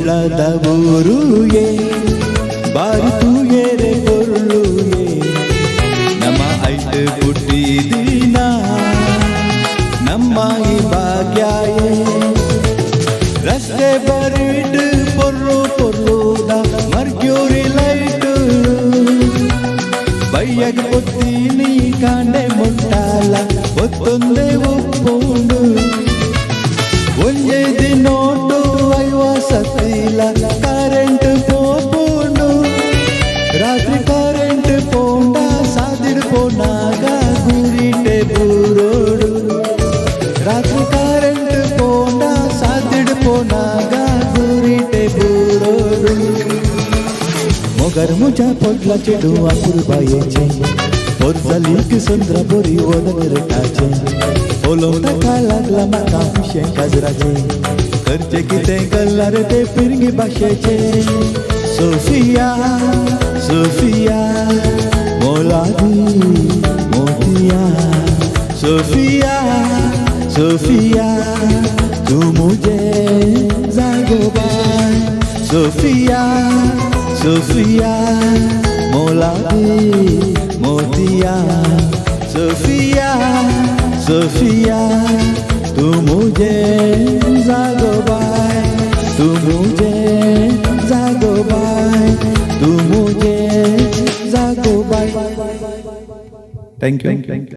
ಕುಡ್ಲದ ಊರುಯೇ ಬಾರಿ ತೂಯೆರೆ ಪೊರ್ಲುಯೇ. ನಮ್ಮ ಐಟ್ ಪುಟ್ಟಿದಿನ ನಮ್ಮ ಈ ಭಾಗ್ಯಯೇ. ರಸ್ತೆ ಬರಿಟ್ ಪೊರ್ಲು ಪೊರ್ಲುದ ಮರ್ಕ್ಯೂರಿ ಲೈಟ್. ಬಯ್ಯಗ್ ಪೊತ್ತೀನಿ ಕಾಂಡೆ ಮುಟ್ಟಾಲ ಒತ್ತೊಂದೇ ಉಪ್ಪುಂಡು. ಒಂಜೆ ದಿನೋಟು ಐವ ಸತಿಲ ಕರೆಂಟ್ ಪೋಪುಂಡು. ರಾತ್ರಿ ಕರೆಂಟ್ ಪೋಂಡ ಸಾದಿಡ್ ಪೋನಾಗ ಗುರಿಟೆ ಬೂರೋಡು. ರಾತ್ರಿ ಕರೆಂಟ್ ಪೋಂಡ ಸಾದಿಡ್ ಪೋನಾಗ ಗುರಿಟೆ ಬೂರೋಡು. ಮೊಗರ್ ಮುಜ ಪೊಡ್ಲ ಚೆಡು ಅಪುರ್ಬಾಯೇಚೆ. ಪೊರ್ಜಲೀಕ್ ಸುಂದ್ರ बोरी वदन. पळोवंक ताका लागला म्हाका पिशें काजराचें. करचें कितें कल्ला रे ते फिरंगी भाशेचें. सोफिया, सोफिया, मोलादी मोतिया. सोफिया, सोफिया, तूं मुझे जागो बाय. सोफिया, सोफिया, मोलादी मोतिया. सोफिया, सोफिया, तू मुझे जागो बाय. तू मुझे जागो बाय. तू मुझे जागो बाय. Thank you.